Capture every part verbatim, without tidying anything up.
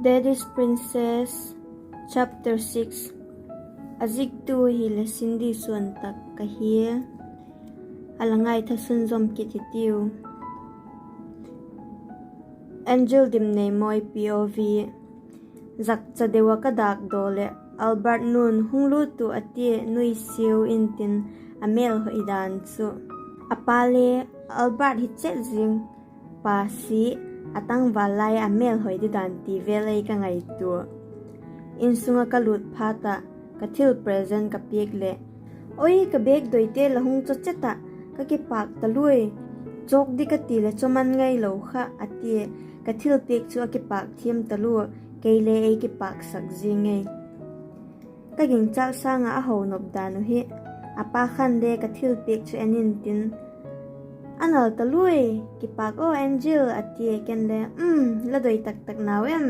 Daddy's Princess, Chapter six. A ziktu hileh Cindy Suantak ka hi. A la ngaitha sunzawm kit hitiu. Angel Dimneimawi P O V. Zakcha deu ah ka dâkdaw leh Albert nu'n, "Hung lût uh," a tia nuisiau intin, a mêlhoi dan chu. A pa le Albert hi chet zing, pa si, a tangval lai a mêlhoi di dan ti vel ei ka ngaitua. Insung ah ka lût phat ah ka thil present ka piak leh, "Oi, ka bêk doite la hung chaw chet ah, ka kipâk taluai. Chawk di ka ti leh chaw man ngailo kha," a tia. Ka thilpiak chu a kipâk thiam talua, kei le ei kipâksak zing ei. Ka gingchâk sâng ah a ho nop dan uh hi. A pa khan le ka thilpiak chu en intin, "A nal taluai, kipâk aw Angel," a tia. Ken le, "Um, la doi taktak nau em?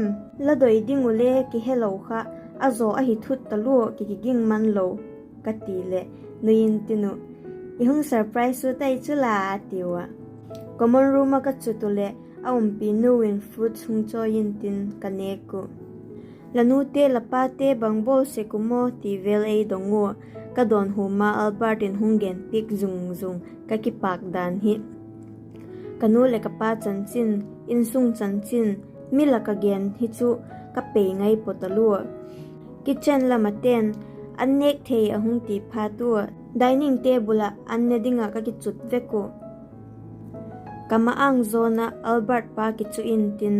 La doi ding uh le kihelo kha, a zaw ahi thut talua, ki kiging man lo," ka ti leh, nui intin uh, "I hung surprise u tai chu la," a tiu a. Common room ah ka chut uh leh a umpinu in fruits hung chawi intin ka nêk uh. "La nute la pate bang bawl sek u maw?" ti vel ei dong ua, ka dawnhu ma Albert in hung genpiak zung zung, ka kipâk dan hi. Ka nu leh ka pa chanchin, insung chanchin, mi lak ah gen hi chu ka pei ngai pua talua. Kitchen lam ah ten, "An nêk thei," a hung ti phat ua, dining table ah an ne ding ah ka kichut vek uh. Ka ma-âng zawn ah Albert pa kichu intin,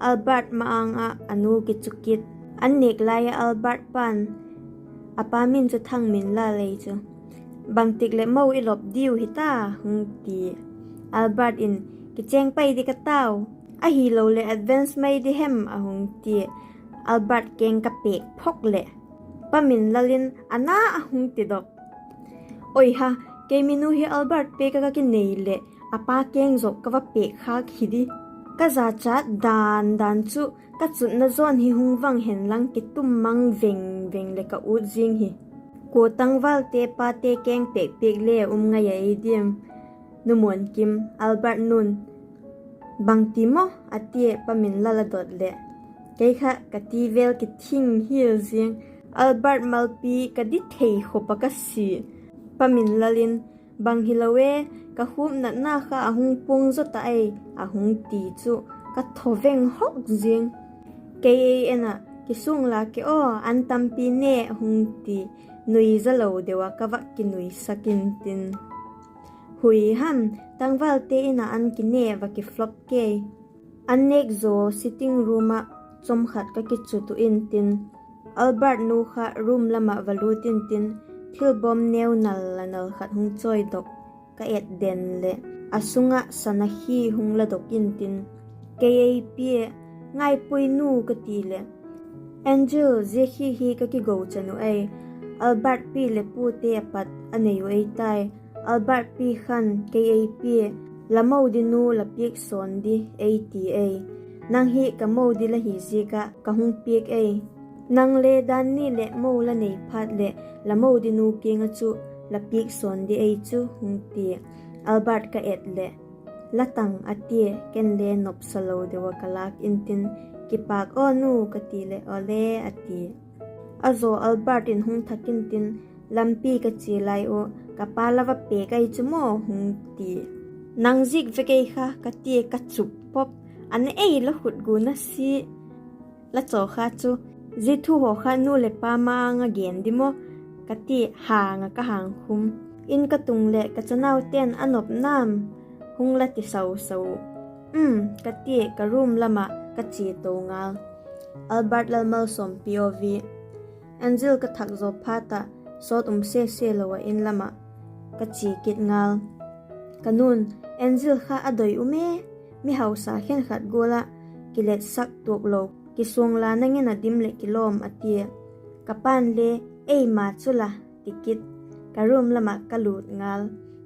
Albert ma-âng ah a nu kichu kit. An nêk lai ah Albert pa'n, "A pa min chu Thangminlal ei chu. Bangtik leh mo i lop diu hita?" hung ti. Albert in, "Kichêng pai di ka tau. Ahiloleh advance mai di hem?" a hung tia. Albert keng ka pêk phok leh, Pa Minlal in, "A na," a hung tidok. Oi ha, kei minu hi Albert pêk ah ka kinei leh a pa keng zaw ka va pêk khâk hi di. Ka zachat dan dan chu ka chutna zawn hi hung vang hen lang kitum mang veng veng leh ka ut zing hi. Kua tangvalte pate keng pêk piak le um ngai a ei diam? Nu Muankim, Albert nu'n, "Bangti maw?" a tia Pa Minlal a dot leh, kei kha ka ti vel kithing hial ziang. Albert malpi ka di thei khop ah ka si. Pa Minlal in, "Bang hilo e, ka khupnatna kha a hung puang zaw ta ei," a hung ti chu ka thaw veng hok ziang. Kei ei en ah, "Kisuang la ke aw, an tampi ne," hung ti, nuiza lo deu ah ka vak kinuisak intin, hui ham, tangvalte in ah an kine va kiflop kei. An nêk zaw sitting room ah chawm khat ka kichut uh intin, Albert nu kha room lam ah va lût intin, thilbawm neu nal a nal khat hung chawidok ka et den leh, a sung ah sana khi hung ladok intin, kei ei pia, "Ngaipui nu," ka ti leh, "Angel, zia khi hi ka kigo chan uh ei. Albert pi leh pute a pat a nei uh ei tai. Albert pi khan kei ei pia, 'La mo di nu la piak sawn di,' ei ti ei. Nang hi ka mo di la hi ziak ah ka hung piak ei. Nang le dan ni leh mo la nei phat leh la mo di nu kiang ah chu la piak sawn di ei chu," hung ti. Albert ka et leh, "La tang," a tia, ken le nopsa lo deu ah ka lâk intin, "Kipâk aw nu," ka ti leh, "Awle," a ti. A zaw Albert in hung thak intin, "Lampi ka chia lai uh, ka pa la va pêk ahi chu maw?" hung ti. "Nang ziak vek ei kha," ka tia ka chup pop, "A na ei la khut gu na si. La chaw kha chu, zia thu haw kha nu leh pa ma-âng ah gen di maw?" ka ti hang ah ka hangkhum. "In ka tung leh ka chanaute'n a nop nam hung la ti sau sau uh." "Um," ka tia ka room lam ah ka chia to ngal. Albert Lalmalsawm P O V. Angel ka thak zaw phat ah sawt um sese lo ah in lam ah ka chia kit ngal. Ka nu'n, "Angel kha a doi um e, mi hausa khenkhat gual ah kiletsak tuak lo, kisuang la nang in a dim leh kilawm," a tia. Ka pa'n le, "Eima chu la," ti kit. Ka room lam ah ka lût ngal.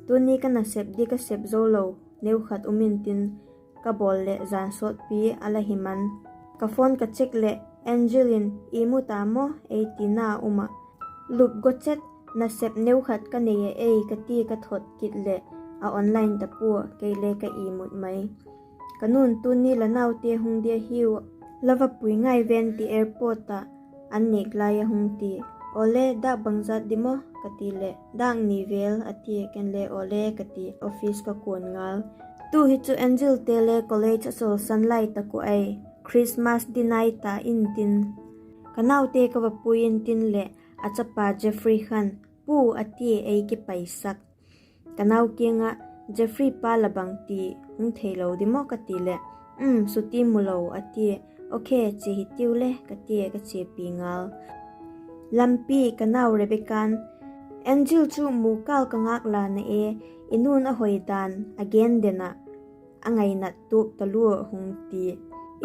Tuni ka nasep di ka sep zo lo neukhat um intin, ka bawl leh jan sawtpi a la hi man. Ka phone ka check leh Angel in, "I mu ta maw?" ei tina um ah, "Lup go chet, nasep neukhat ka nei a ei," ka ti ka thot kit leh a online ta pua, kei le ka imut mai. Ka nu'n, "Tuni la naute hung dia hiu, La va pui ngai ven ti airport ah an nêk lai a hung ti. Awle, dâk bangzat di maw? ka ti leh, dâk ni vel a tia, ken le awle ka ti, office ka kuan ngal. Tu hi chu Angel te le college a chawlsan lai tak uh ai, Christmas dinai ta intin, ka naute ka va pui intin leh a chapa Jeffrey khan, Pu, a tia ei kipaisak. Ka nau kiang ah, Jeffrey pa la bang ti hung theilo di maw? ka ti leh, Um, suti mu lo, a tia. Okay, chia hi tiu le, ka tia ka chiapi ngal. Lampi ka nau Rebecca'n, Angel chu mu kâl ka ngâk la na e, i nu'n a hoi dan a gen den ah, a ngainat tuak talua hung ti.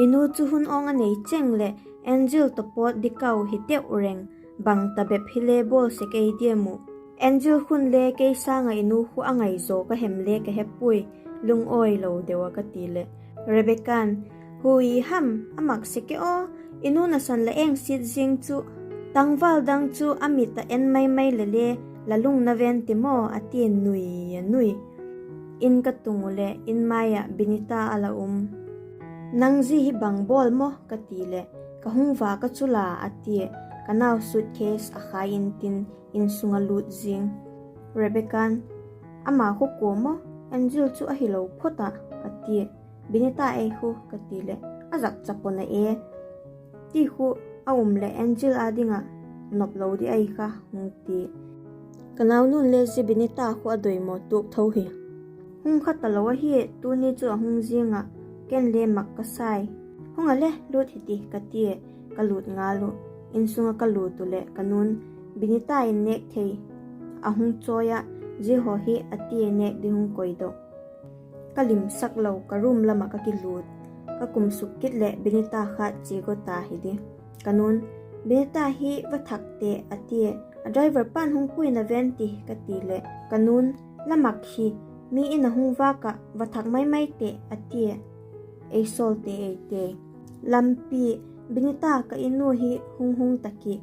I nu chu hun awng a nei cheng leh Angel tawh pawt di kau hi deu reng, bang ta bep hile bawl sek ei diam uh. Angel khun le kei sâng ah i nu khu a ngai zaw ka hem le ka he puai, lungawi lo deu ah ka ti leh, Rebecca'n, Hui ham, a mak sek e aw, i nu nasan la eng siat zing chu, tangval dang chu a mit ah en mai mai le le, la lungna ven ti maw? a tia nui a nui. In ka tung uh leh in mai ah Binita a la um. Nang zia hi bang bawl maw? ka ti leh, Ka hung vâk a chu la, a tia. Ka nau suitcase a khai intin, insung a lût zing. Rebecca'n, Ama khu kua maw? Angel chu ahilo phot ah, a tia. Binita ei khu, ka ti leh, A zakcha pon a e, ti khu a um leh Angel â ding ah nop lo di ai kha, hung ti. Ka naunu'n le zia Binita khu a doimaw tuak tho hi. Hung kha talo ahi, tuni chu a hung ziang ah, ken le mak ka sai. Hung a le, lût hi ti, ka tia, ka lût ngal uh. Insung ah ka lût uh leh ka nu'n, Binita in nêk thei a hung chawi ah, zia haw hi, a tia nêk ding hung koidok. Ka limsak lo, ka room lam ah ka kilût. Ka kum suk kit leh Binita kha chia go ta hi di. Ka nu'n, Binita hi va thak te, a tia, a driver pa'n hung pui na ven ti, ka ti leh ka nu'n, La mak hi, mi in a hung vâk ah va thak mai mai te, a tia. Ei sawlte ei te. Lampi, Binita ka in uh hi hung hung ta ki.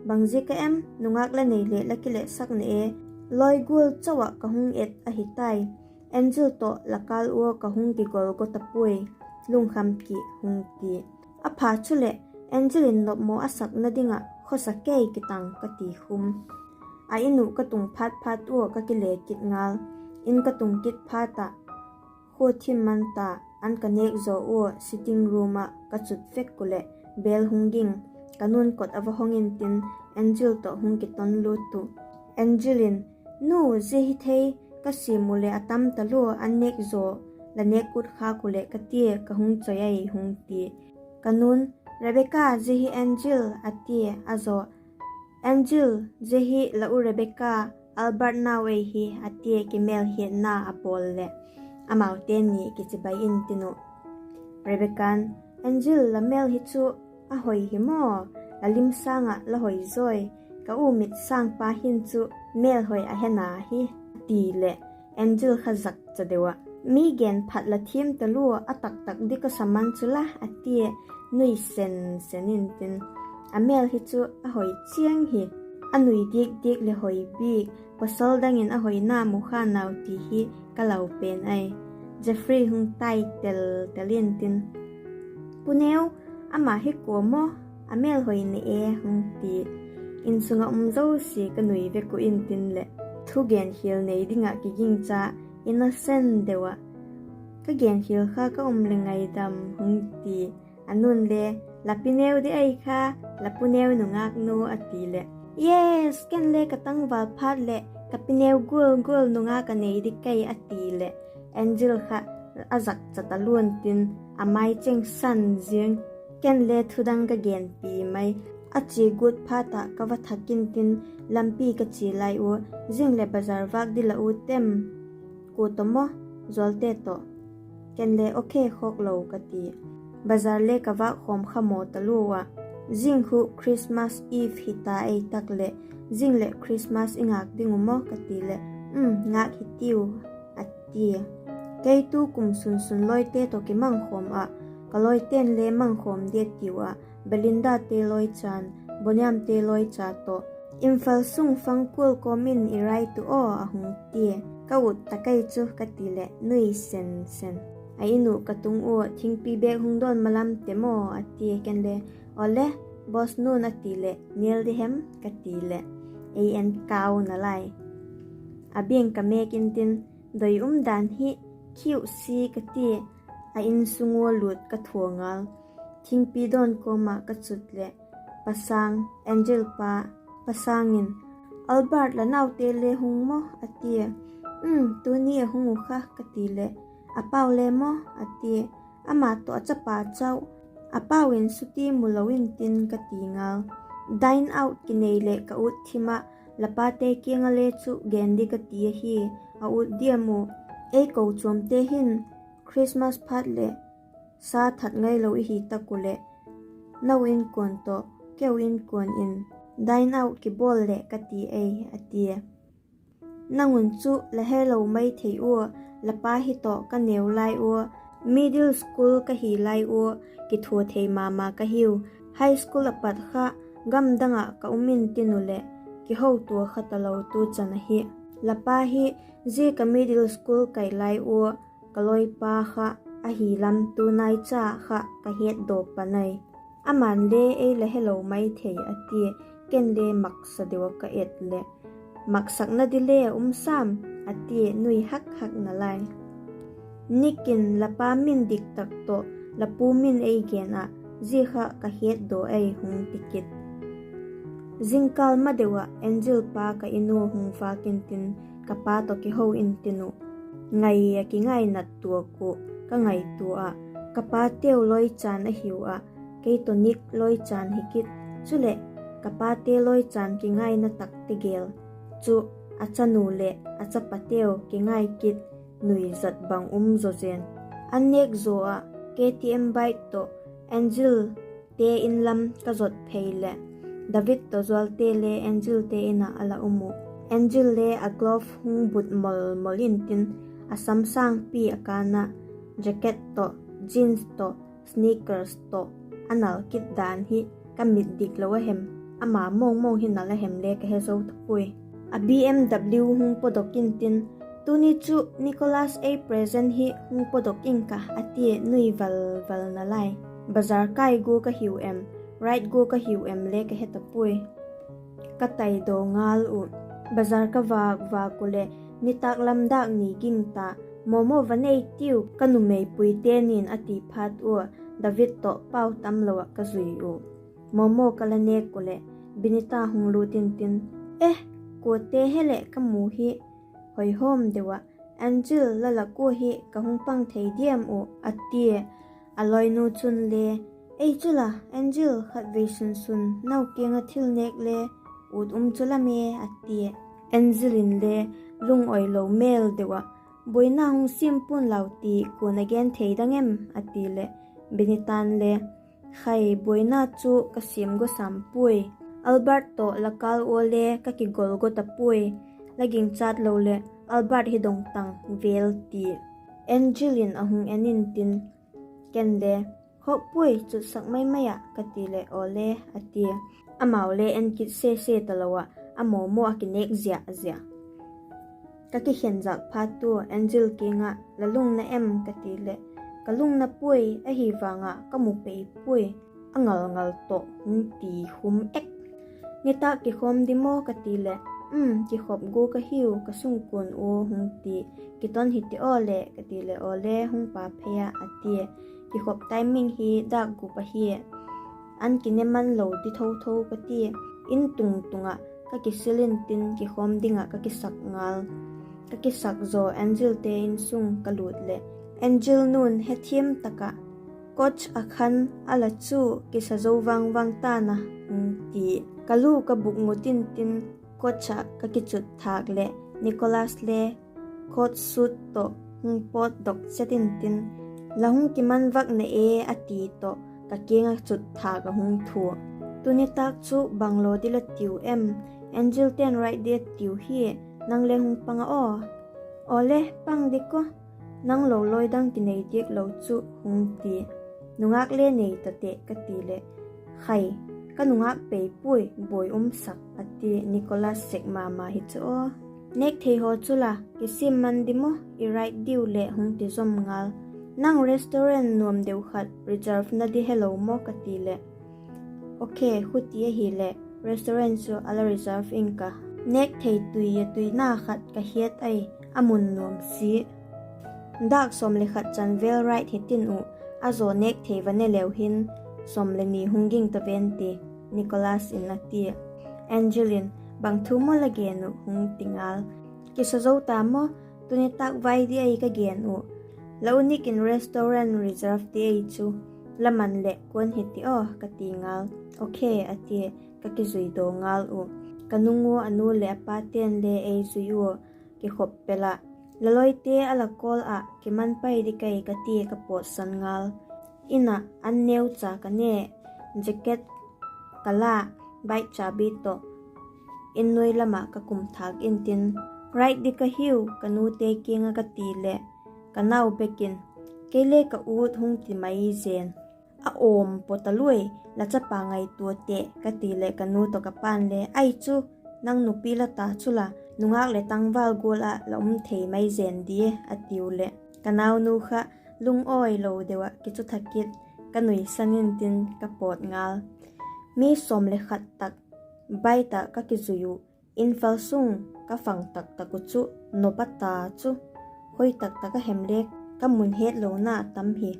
Bang ziak a em, nungâk la nei leh la kiletsak na e. Lawi gual chau ah ka hung et ahi tai. Angel tawh la kâl ua ka hung kigol go ta puai. Lungkham ki, hung ti. A pha chuleh, Angel in nopmaw a sakna ding ah khawsa kei kitang, ka ti khum. A in uh ka tung phat phat ua ka kile kit ngal. In ka tung kit phat ah, khua thim man ta, an ka nêk zaw ua sitting room ah ka chut vek uh leh bell hung ging. Ka nu'n kot a va hong intin, Angel tawh hung kiton lut uh. Angel in, Nu, zia hi thei, ka siam uh leh a tam talua, an nêk zaw, la nêk ut khâk uh leh ka tia, ka hung chawi ai, hung ti. Ka nu'n, Rebecca, zia hi Angel, a tia, a zaw. Angel, zia hi la u Rebecca, Albert nau ei hi, a tia kimêl hiatna a bawl leh, amaute ni kichibai intin uh. Rebecca'n, Angel, la mêl hi chu a hoi hi maw, la lim sâng ah la hoi zawi, ka u mit sângpa hin chu mêl hoi a hena hi, a ti leh, Angel kha zakcha deu ah, Mi gen phat la thiam talua, a taktak di ka sa man chu la, a tia, nui sen sen intin. A mêl hi chu a hoi chiang hi, a nui diak diak leh hoi bik, pawsal dang in a hoina mu kha nau ti hi ka lau pen ai. Jeffrey hung tai tel tel intin, Pu Neu, ama hi kua maw, a mêl hoi ne e, hung ti. Insung ah um zosia ka nui vek uh intin leh, thugen khial nei ding ah kigingcha, innocent deu ah, Ka gen khial kha ka um leh ngaidam, hung ti. A nu'n le, La pi neu di ai kha, la pu neu nungâk nu, a ti leh, Yes, ken le ka tangval phat leh ka pi neu gual gual nungâk a nei di kai, a ti leh, Angel kha a zakcha talua'n tin, a mai cheng san ziang. Ken le thudang ka genpi mai. A chia guat phat ah ka va thak intin, lampi ka chia lai ua, Zing leh bazar vâk di la u tem, kua tawh maw, Zualte tawh? Ken le, Okay khawk lo, ka ti. Bazar le ka vâk khawm kha maw talua ah, Zing khu Christmas Eve hi ta ei tak leh, zing leh Christmas i ngâk ding u maw? ka ti leh, Um, ngâk hi tiu, a tia. Kei tu kum sunsun lawite tawh kimangkhawm ah, ka lawite'n le mangkhawm di a tiu ah, Belindate lawicha'n, Boniamte lawicha tawh, Imphal sung Fangkual kawm in i rai tu aw, a hung tia. Ka ut ta kai chu, ka ti leh nui sen sen. A in uh ka tung ua, thingpi bêk hung dawn ma lam te maw, a tia. Ken le, Awle, boss nu'n a ti leh nêl di hem, ka ti leh, ei en kau nalai. A biang ka mêk intin, doi um dan hi, khiu si ka tia, a insung ua lût ka thua ngal. Thingpi dawn kawm ah ka chut leh, Pasâng, Angel pa, Pasâng in, Albert, la naute le hung maw? a tia. Um, tuni a hung uh kha, ka ti leh, A pau le maw? a tia. Ama tawh a chapa chau. A pau in suti mu lo intin ka ti ngal. Dine out kinei leh ka ut thim ah, la pate kiang ah le chu gen di ka ti ahi, a ut diam uh. Ei kochuamte hin Christmas phat leh sa that ngailo i hi tak uh leh, nau inkuan tawh keu inkuan in dine out kibawl leh ka ti ei, a tia. Nang un chu la helo mai thei ua, la pa hi tawh ka neu lai ua, middle school ka hi lai ua, kithua thei ma ma ka hiu. High school a pat kha gam dang ah ka um intin uh leh, kihotua kha talo tu chan ahi. La pa hi zia ka middle school kai lai ua ka lawipa kha ahi lam tunai cha kha ka hetdaw pan ai. Ama'n le ei la helo mai thei, a tia, ken le maksa deu ah ka et leh, Maksakna di le a um sam, a tia nui hak hak nalai. Nick in la pa min dik tak tawh la pu min ei gen ah, zia kha ka hetdaw ei, hung ti kit. Zingkâl ma deu ah Angel pa ka in ua hung vâk intin, ka pa tawh kiho intin uh, ngai ah kingainat tuak uh ka ngaitua ah, ka pateu lawichan ahiu ah, kei tawh Nick lawichan hi kit. Chuleh, ka pate lawichan kingaina tak tegel chu a chanu leh a chapateu kingai kit, nuizat bang um zaw zen. An nêk zaw ah K T M bike tawh Angel te in lam ka zot phei leh, David tawh Zualte le Angel te in ah a la um uh. Angel le a glove hung but mol mol intin, a sam sângpi a kân ah, jacket tawh, jeans tawh, sneakers tawh, a nal kit dan hi ka mit dik lo a hem, ama mawngmawng hi nal a hem le ka he zo ta puai. A B M W hung pawdok intin, Tuni chu Nicholas ei present hi hung pawdok ing ka, a tia nui val val nalai. Bazar kai gua ka hiu em, ride gua ka hiu em le ka he ta puai. Ka taidaw ngal uh. Bazar ka vâk vâk uh leh, nitâk lam dâk ni ging ta, momo va nei tiu, ka numeipuite nin a ti phat ua, David tawh pau tam lo ah ka zui uh. Momo ka la nêk uh leh, Binita hung lût intin, E, kuate he leh ka mu hi, hoihawm deu ah, Angel la lak ua hi ka hung pang thei diam uh, a tia. A lawinu chun le, Ei chu la, Angel, khatvei sunsun nau kiang ah thil nêk le ut um chu la me, a tia. Angel in le lungawilo mêl deu ah, Buaina hung siam pua'n lau ti kua'n a gen thei dang em? a ti leh, Binita'n le, Khai, buaina chu ka siam gua sam puai. Albert tawh la kâl ua le ka kigol gua ta puai. La gingchat lo leh Albert hi dong tang vel, ti Angel in a hung en intin, ken le, Khawk puai, chutsak mai mai ah, ka ti leh, Awle, a tia. Amau le en kit sese talo ah, a momo a kinêk ziah ziah. Ka kikhen zak phat ua Angel kiang ah, La lungna em? ka ti leh, Ka lungna puai, ahi vang ah ka mu pei puai, a ngal ngal tawh, hung ti khum ek. Nitâk kikhawm di maw? ka ti leh, Um, kikhop gua ka hiu, ka sungkuan ua, hung ti. Kiton hi ti aw leh, ka ti leh, Awle, hung pa phei ah, a tia. Kikhop timing hi dâk gup ahi. An kine man lo di tho tho ka tia, in tung tung ah ka kisil intin kikhawm ding ah ka kisak ngal. Ka kisak zaw Angel te insung ka lût leh, Angel nu'n hethiam tak ah, Coach a khan a la chu kisa zo vang vang ta'n a, hung ti. Ka lu ka buk ngut intin coach ah ka kichut thâk leh Nicholas le coat suit tawh hung pawtdok chet intin, La hung kiman vak na e, a ti tawh ka kiang ah chut thâk a hung thua. Tuni tâk chu bang law di la tiu em? Angel te'n ride di a tiu hi, nang le hung pang a aw. Awle, pang dik aw, nang lo lawi dang kinei diak lo chu, hung ti. Nungâk le nei ta teh, ka ti leh, Khai, ka nungâk pei puai, buai umsak, a ti. Nicholas sek ma ma hi chu aw. Nêk thei haw chu la kisiam man di maw, i ride diu leh, hung ti zom ngal. Nang restaurant nuam deu khat reserve na di helo maw? ka ti leh, Okay, khuti ahileh restaurant chu a la reserve ing ka. Nêk thei tui a tuina khat ka hiat ai, a mun nuam si. Dâk sawm le khat chanvêl ride hi tin uh, a zaw nêk thei va ne leu hin, sawm le ni hung ging ta ven ti, Nicholas in a tia. Angel in, Bang thu maw la gen uh? hung ti ngal. Kisa zo ta maw? Tuni tâk vai di ai ka gen uh. La u Nick in restaurant reserve ti ei chu, la man leh kuan hi ti aw, ka ti ngal. Okay, a tia, ka kizui daw ngal uh. Ka nung ua a nu leh a pate'n le ei zui ua, kikhop pel ah, La lawite a la call ah, kiman pai di kai, ka tia ka pawtsan ngal. In ah an neucha ka ne, jacket ka la, bike chabi tawh in nuai lam ah ka kum thâk intin, Ride di ka hiu, ka nute kiang ah ka ti leh, ka nau bek in, Kei le ka ut, hung ti mai zen. A awm paw ta luai, La chapa ngaitua teh, ka ti leh ka nu tawh ka pa'n le, Ai chu, nang nupi la ta chu la, nungâk leh tangval gual ah la um thei mai zen di, a tiu leh ka naunu kha lungawi lo deu ah kichu tha kit, ka nuisan intin ka pawt ngal. Mi sawm le khat tak bike ah ka kizui uh, Imphal sung ka fang tak tak uh chu, nop a ta chu, khoi tak tak a hem le ka mun hetlona a tam hi.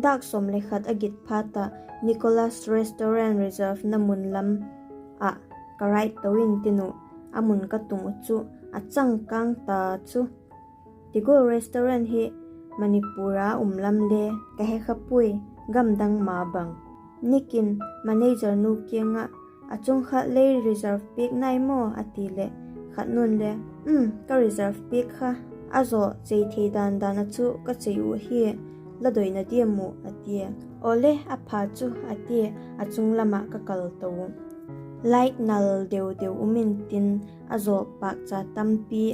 Dâk sawm le khat a git phat ah Nicholas restaurant reserve na mun lam ah ka ride to intin uh, a mun ka tung uh chu, a changkâng ta chu. Ti gual restaurant hi Manipur a um lam le ka he kha puai, gam dang ma bang. Nick in manager nu kiang ah, A chung khat lei reserve piak nai maw? a ti leh, khat nu'n le, Um, ka reserve piak kha, a zaw chei thei dan dan ah chu ka chei uh hi, la doina diam uh? a tia. Awle, a pha chu, a tia, a chung lam ah ka kal to uh. Light nal deu deu um intin, a zaw pâkcha tampi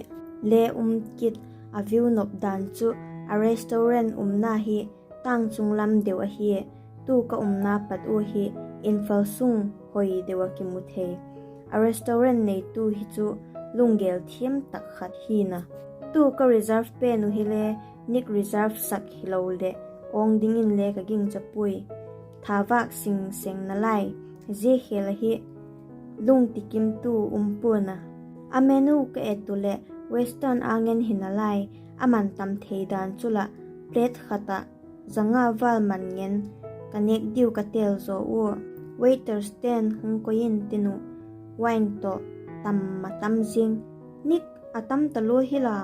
le um kit, a view nop dan chu, a restaurant umna hi tâng chung lam deu ahi, tu ka umna pat ua hi Imphal sung hoi deu ah kimu thei. A restaurant neitu hi chu lunggel thiam tak khat hi'n a. Tu ka reserve pen uh hile Nick reserve sak hilo leh awng dingin le ka gingcha puai. Thavâk sing seng nalai, zia khêl ahi, lungtikimtu um pua'n a. A menu ka et uh leh western â ngen hi nalai, a man tam thei dan chu lah, plate khat ah za nga vâl man ngen, ka nêk diu ka têl zaw ua, waiterste'n hung koi intin uh, wine tawh tam a tam zing. Nick, a tam talua hi la,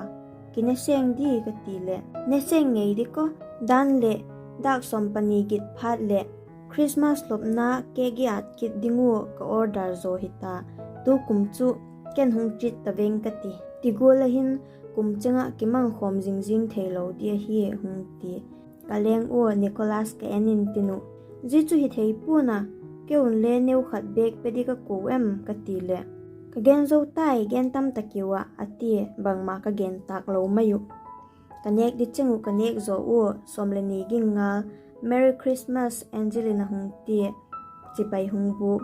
kine seng di? ka ti leh, Ne seng ngei di kaw, dan leh dâk sawm pani git phat leh Christmas lopna cake i at kit ding ua ka order zaw hita, tukum chu ken hung treat ta veng ka ti. Ti gual ah hin kum cheng ah kimangkhawm zing zing theilo di ahi, hung ti. Ka leng ua Nicholas ka en intin uh, Zia chu hi thei pua'n a, keu'n le neu khat bêk pe di ka ko em? ka ti leh, Ka gen zo tai, gen tam ta kiu ah, a tia, bangma ka gen tâk lo mai uh. Ka nêk di cheng uh ka nêk zaw ua, sawm le ni ging ngal, Merry Christmas, Angel in a hung tia, chibai hung bûk.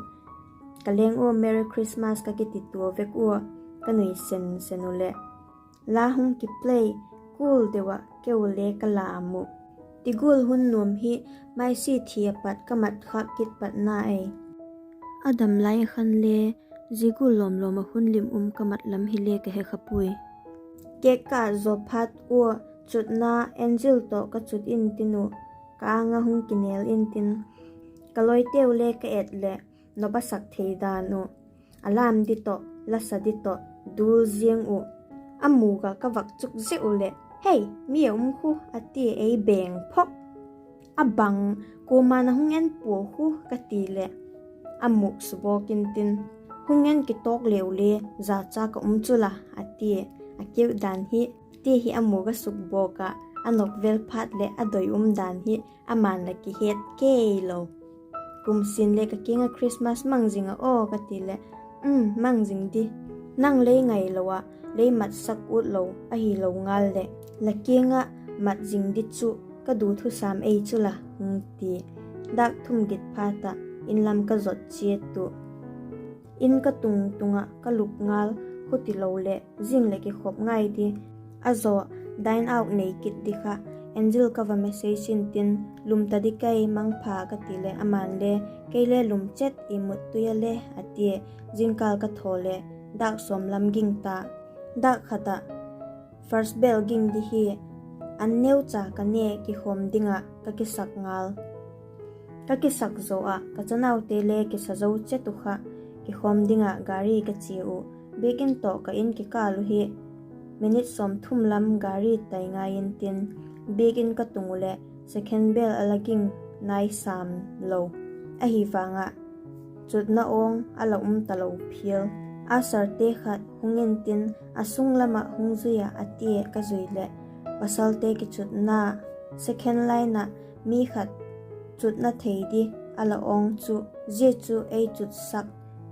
Ka leng ua Merry Christmas ka kiti tua vek ua, ka nui sen sen uh leh, la hung kiplay, kul deu ah keu le ka lam uh. Ti gual hun nuam hi Maisi thi a pat ka mat khâk kit patna ei. A dam lai a khan le, zia gual lawm lawm ah hun lim um ka mat lam hile ka he kha puai. Cake ka at zaw phat ua, chutna Angel tawh ka chut intin uh, ka âng ah hung kinêl intin, ka lawiteu le ka et leh, nop a sak thei dan uh, a lam di tawh, la sa di tawh, dul ziang uh. A mûk ah ka vak chuk zeu leh, Hei, mi a um khu, a tia ei beng phok. A bang, kuama'n a hung en pua khu, ka ti leh, a mûk subawk intin, Hung en kitawk leu le, zacha ka um chu la, a tia, a cute dan hi. Ti hi a mûk a sukbawk ah, a nop vel phat leh a doi um dan hi, ama'n la kihet kei lo. Kum sin le ka kiang ah Christmas mang zing ah aw, ka ti leh, Um, mang zing di. Nang lei ngailo ah, lei matsak ut lo ahilo ngal leh, la kiang ah mat zing di chu ka du thusam ei chu la, hung ti. Dâk thum git phat ah, in lam ka zot chiat uh. In ka tung tung ah ka lup ngal, khuti lo leh zing leh kikhop ngai di. A zaw dine out nei kit di kha, Angel ka va message intin, lum ta di kei, mangpha ka ti leh aman le, kei le lum chet, imut tui a le a tia. Zingkâl ka thaw leh dâk sawm lam ging ta. Dâk khat ah first bell ging di hi, an neucha ka ne kikhawm ding ah ka kisak ngal. Ka kisak zaw ah ka chanaute le kisa zo chet uh kha, kikhawm ding ah gari ka chia uh. Biakin tawh ka in kikâl uh hi minute sawmthum lam gari tai ngai intin, biakin ka tung uh leh second bell a la ging nai sam lo. Ahi vang ah chutna awng a la um talo phial. Usherte khat hung intin, a sung lam ah hung zui ah a tia, ka zui leh pasalte kichutna second line ah mi khat chutna thei di a la awng chu, zia chu ei chutsak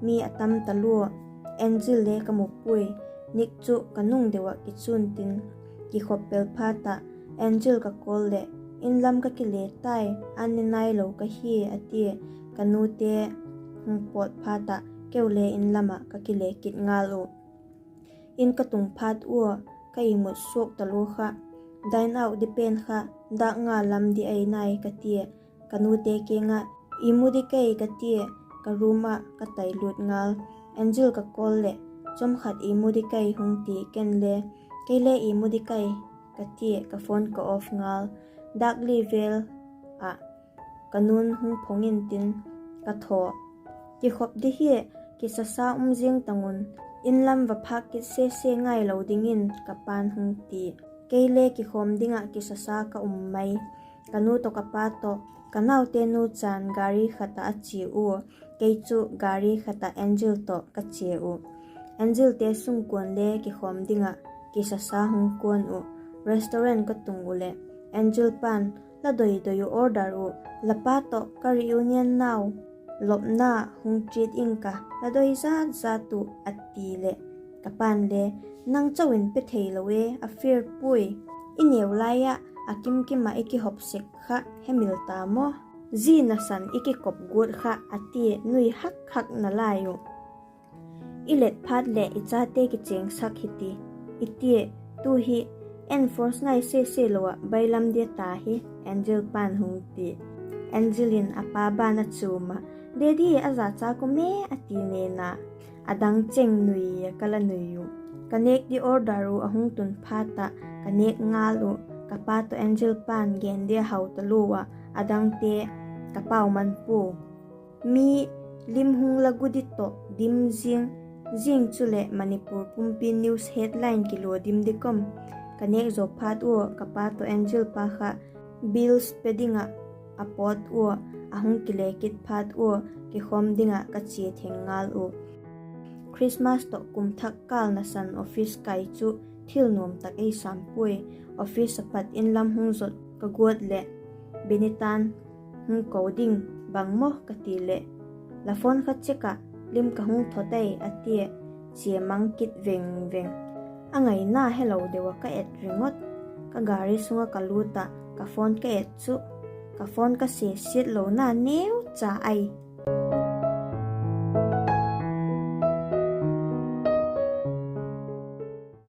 mi a tam talua. Angel le ka mu puai. Nick chu ka nung deu ah kichun tin, kikhop pel phat ah Angel ka call leh, in lam ka kile tai, an ne nailo ka hi a tia. Ka nute hung pawt phat ah keu le in lam ah ka kile kit ngal uh. In ka tung phat ua, ka imut suak talua kha, dine out di pen kha, dâk nga lam di ai nai ka tia. Ka nute kiang ah, imu di kei ka tia, ka room ah ka tai lut ngal. Angel ka call leh, chawm khat imu di kei hung ti, ken le, kei le imu di kei ka tia, ka phone ka off ngal. Dâk li vel ah ka nun hung phong intin, ka thaw. Kikhop di hi, kisasa um ziang tang un, in lam va phâk kit sese ngailo dingin ka pa'n hung ti. Kei le kikhawm ding ah kisasa ka um mai. Ka nu tawh ka pa tawh, ka naute nu chan gari khat ah a chia ua, kei chu gari khat ah Angel tawh ka chia uh. Angelte sungkuan le kikhawm ding ah kisasa hung kuan uh. Restaurant ka tung uh leh, Angel pa'n, la doi doi uh order uh, la pa tawh ka reunion nau lopna hung treat ing ka, la doi zat zat uh a ti leh, ka pa'n le, nang chau in pe theilo e, a fair puai. I neu lai ah a kim kim ah i kihop sek kha hemil ta maw? Zi nasan i kikop guat kha a tia, nui hak hak nalai uh. I let phat leh i chate kichêngsak hi ti, i tia, tu hi enforce ngai sese lo ah bailam dia ta hi, Angel pa'n hung ti. Angel in a pa ban a chuam ah, Daddy, a zachat um e, a ti nen a, a dang cheng nui a ka la nui uh. Ka nêk di order uh a hung tun phat ah ka nêk ngal uh. Ka pa tawh Angel pa'n gen dia hau talua ah, a dangte ka pau man pua. Mi lim hung la gu di tawh dim ziang, zing chuleh Manipur pumpi news headline kilua dim di kam. Ka nêk zaw phat ua, ka pa tawh Angel pa kha bills pe ding ah a pawt ua, a hung kile kit phat ua, kikhawm ding ah ka chia theng ngal uh. Christmas tawh kum thak kâl nasan office kai chu thil nuam tak ei sam puai. Office a pat in lam hung zot ka guat leh, Benita'n hung ko ding, bang maw ka ti leh, la phone kha check ah, lim ka hung thaw tai a tia, chia mang kit veng veng. A ngaina helo deu ah ka et ringot. Ka gari sung ah ka lût ah ka phone ka et chu, ka phone ka se siat lona neucha ai.